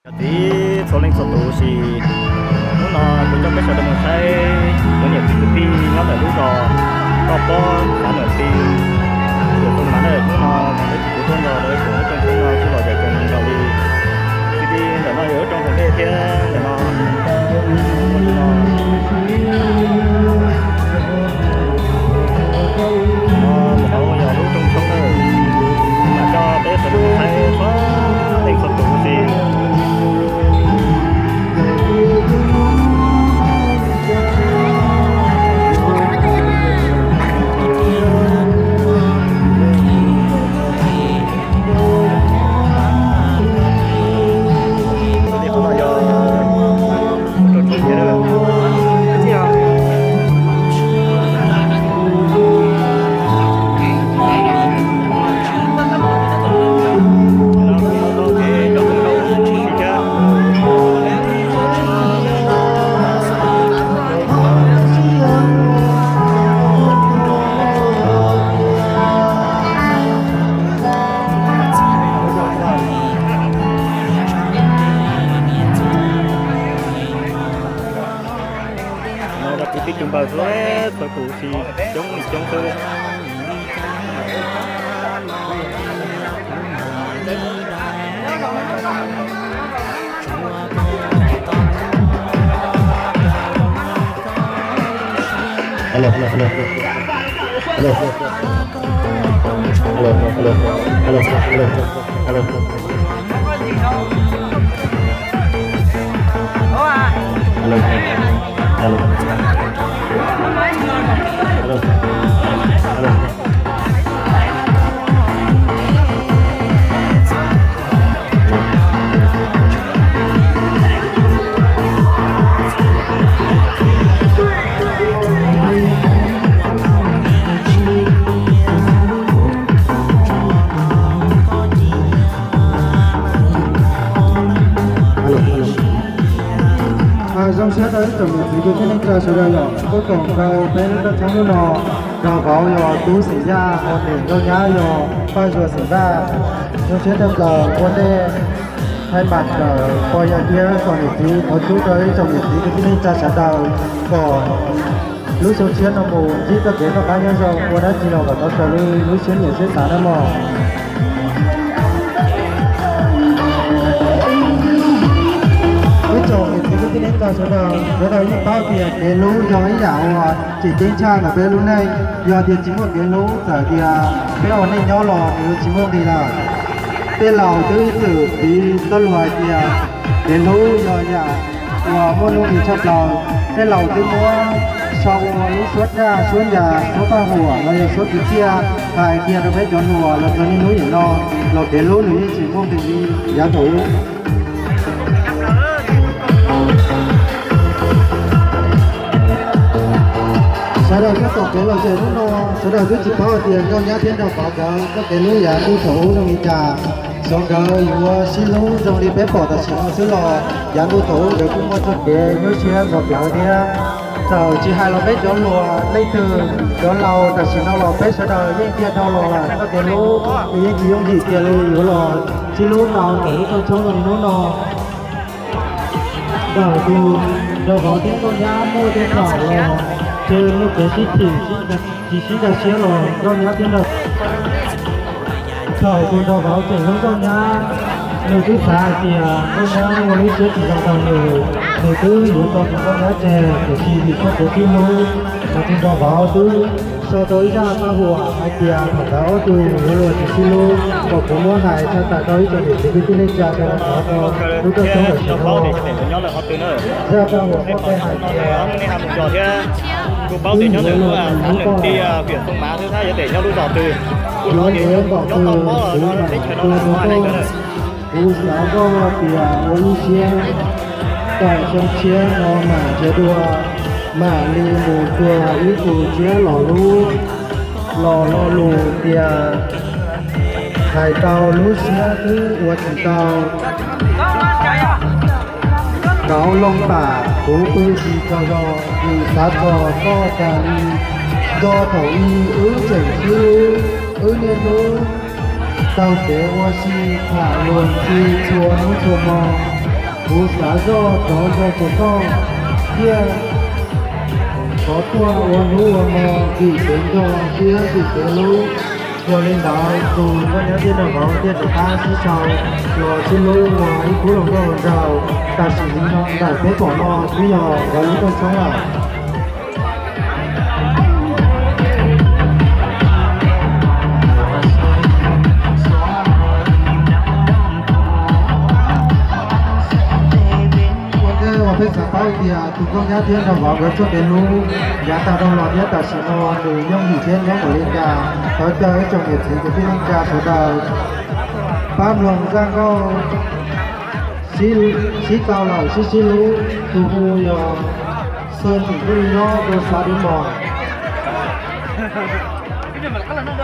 Cov txiv txhua leej txhua tus, sim hnub no kuv coj peb sawv daws mus saib cov niam txiv kwv tij nyob ntawm lub zos Roj Pob, xav Nuam Xi, tus Xoo Mav na. Hnub no peb tsis kuv tuaj nrog rau ib tsoom lub rooj tshoob no kuj los yog tsoom nrog li, tib ntawm no yog lub rooj hauv dej thiab ntawm no, mus hauv yog lub rooj tshoob na, mam coj peb sawv daws mus saib txhua leej txhua tus txiv. Kwv tij kwv npawg txhua tus tsis coob li coob xwb. Alo, alo, alo. Alo, alo, alo, alo, alo. Alo, alo, alo. Alo, alo. Zoo siab rau ib tsoom niam txiv kwv tij neej tsa sawv daws yom, kuj koom rau peb lub rooj tshoob hnub no, nrog vauv yog Tub xeem Yaj, ho niam nkauj nyab yog Paj Zuag xeem Vaj. Zoo siab tshaj plaws ua ntej, thaij mam ntawm pog yawg thiab tsoom niam txiv thov txhawb rau ib tsoom niam txiv kwv tij neej tsa sawv daws kom lub xyoo tshiab no mus ntsib txoj kev noj qab nyob zoo, ua dab tsi los kom tau raws li lub siab nyiam siab xav nawb mog. Ib tsoom niam txiv kwv tij neej tsa sawv daws, sawv daws yeej paub tias kev hlub yog ib yam uas tseem ceeb tshaj ntawm peb lub neej. Yog tias tsis muaj kev hlub, txawm tias peb ua neej nyob los nws yuav tsis muaj nqis lawm. Tej laus twb txwm piv txoj lus hais tias kev hlub yog yam uas muaj nuj nqis tshaj plaws. Tej laus twb muab sau ua lub suab raj, suab ncas, suab paj huam los yog suab kwv txhiaj hais kiag rau peb cov hluas los txog niaj hnub nim no los kev hlub nws yeej tseem muaj nqis li yav thaum ub. Sawv daws nyob tom kev lom zem hnub no, sawv daws twb tsis paub tias nkauj nyab thiab nraug vauv nkawd txoj kev hlub yav ntuj thaum ub zoo li cas. Xyov nkawd yuav sib hlub zoo li peb pom tam sim no xwb los yav ntuj thaum ub nkawd kuj muaj txoj kev nyuaj siab ntxhov plawv thiab. Txawm tsis hais los peb cov hluas leej twg, cov laus tam sim no los peb sawv daws yeej tiag dhau los lawm, txoj kev hlub nws yeej tsis yooj yim tiag li yuav los sib hlub tau ntawm lub rooj tshoob zoo li hnub no. Ntawm tus nraug vauv thiab nkauj nyab muaj tej thaum los ces muaj kev sib phim, tsis sib nkag siab los nkauj nyab thiab nraug. Thaum tus nraug vauv tseem hlub nkauj nyab, nws twb xav hais tias nkauj nyab ua lub siab tsis zoo rau nws, nws twb yuav tso tus nkauj nyab tseg, tiam sis vim txoj kev sib hlub, mas tus nraug vauv twb sau tau ib zaj paj huam hais tias thaum ntawd ob tug yuav luag tsis sib hlub, kom kuv muab hais tshaj tawm rau ib tsoom niam txiv kwv tij neej tsa sawv daws hnov tau lub rooj tshoob tam sim no. Zaj paj huam muaj npe hais tias ib yuav luag tsis hlub koj, yuav ntev npaum twg kuv mam tua rau koj. Kuv xav koj tias ua ib siab, tawm xyoo tshiab no mam nrhiav dua, mam li mus tua ib tug tsiab los lub, los lo lus tias hais tau lub siab twb ua tsis tau. Kauv Looj Pam, kuv pw tsis tsaug zog, vim xav txog koj tas li. Nco thaum ub wb tseem sib hlub, wb niaj hnub taug kev ua si tham luag ntxhi txhua hnub txhua hmo. Kuv xav zoj rov nrog tus koj thiab, rov tuaj ua hnub ua hmo vim kev nco thiab vim kev hlub. Yog li ntawd tus koj nyab thiab nraug vauv thiaj rov qab sib sau los sib hlub ua ib khub hluas nkauj hluas nraug. Tam sim no ntawm peb pom no twb yog nkawd lub rooj tshoob lawm. Ua ntej uas peb xav paub tias tus koj nyab thiab nraug vauv nkawd txoj kev hlub yav tag dhau los thiab tam sim no nws yooj yim thiab nyob npaum li cas, thov caw ib tsoom niam txiv kwv tij neej tsa sawv daws pab mloog zaj nkauj sib tau lawm sib sib hlub, tus hu yog Xeeb Txwm Ntuj Li Nyob rau Xav Dub Mos. Nyob zoo,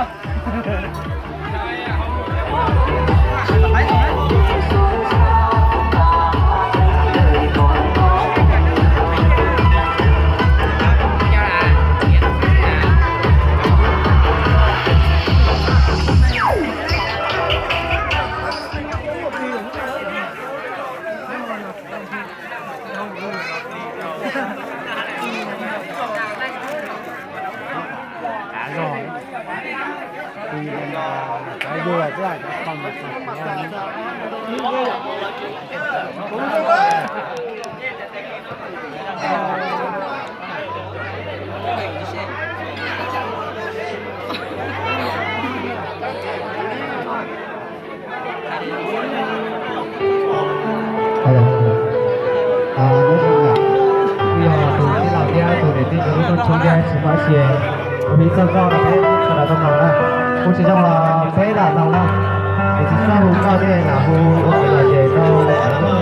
kuv yog tus tij laug thiab tus niam tij rau lub rooj tshoob thiab tsis muaj dab tsi, kuv piv txoj nkauj rau peb sawv daws tau mloog na. Kuv tsis zoo los peb lam mloog na, es tsis txawj hu nkauj thiab lam hu ua kev lom zem rau lawv lub